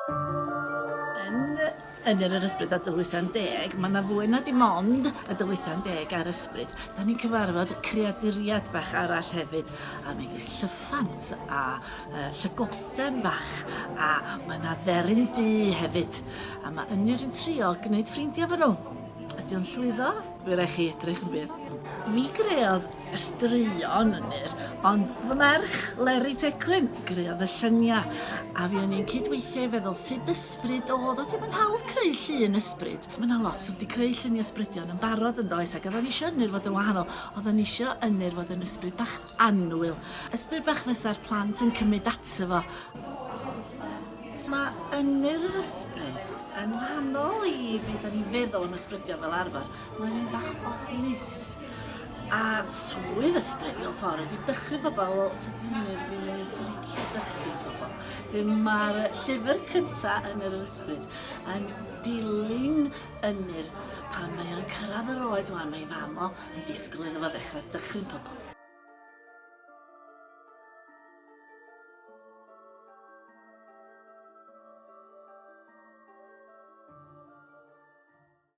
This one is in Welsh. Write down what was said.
Yn Ynyr yr Ysbryd a Dylwythan Deg, mae 'na fwy na dim ond y Dylwythan Deg a'r Ysbryd. Da ni'n cyfarfod creaduriad bach arall hefyd, a megis llyffant a uh, llygoden bach, a mae 'na dderyn du hefyd. A mae Ynyr yn trio gwneud ffrindiau efo nhw. Ydy o'n llwyddo? Fe rai chi edrych yn bydd. Fi greodd y straeon Ynyr, ond fy merch, Leri Tecwyn, greodd y lluniau. A fi o'n i'n cydweithio i feddwl sut ysbryd oedd o. Dim yn hawdd creu llun ysbryd. Mae yna lot wedi creu lluniau ysbrydion yn barod yn does, ac oedden ni eisiau Ynyr fod yn wahanol. Oedden ni eisiau Ynyr fod yn ysbryd bach annwyl. Ysbryd bach fysa'r plant yn cymryd ato fo. Mae Ynyr yr Ysbryd yn wahanol i be da ni'n feddwl am ysbrydion fel arfer. Mae'n un bach ofnus. A swydd ysbryd mewn ffordd ydy dychryn pobl. Wel, tydi Ynyr ddim yn un sy'n licio dychryn pobl. Dim mae'r llyfr cynta Ynyr yr Ysbryd yn dilyn Ynyr pan mae o'n cyrraedd yr oed wan, mae ei fam o yn disgwyl iddo fo ddechrau dychryn pobl.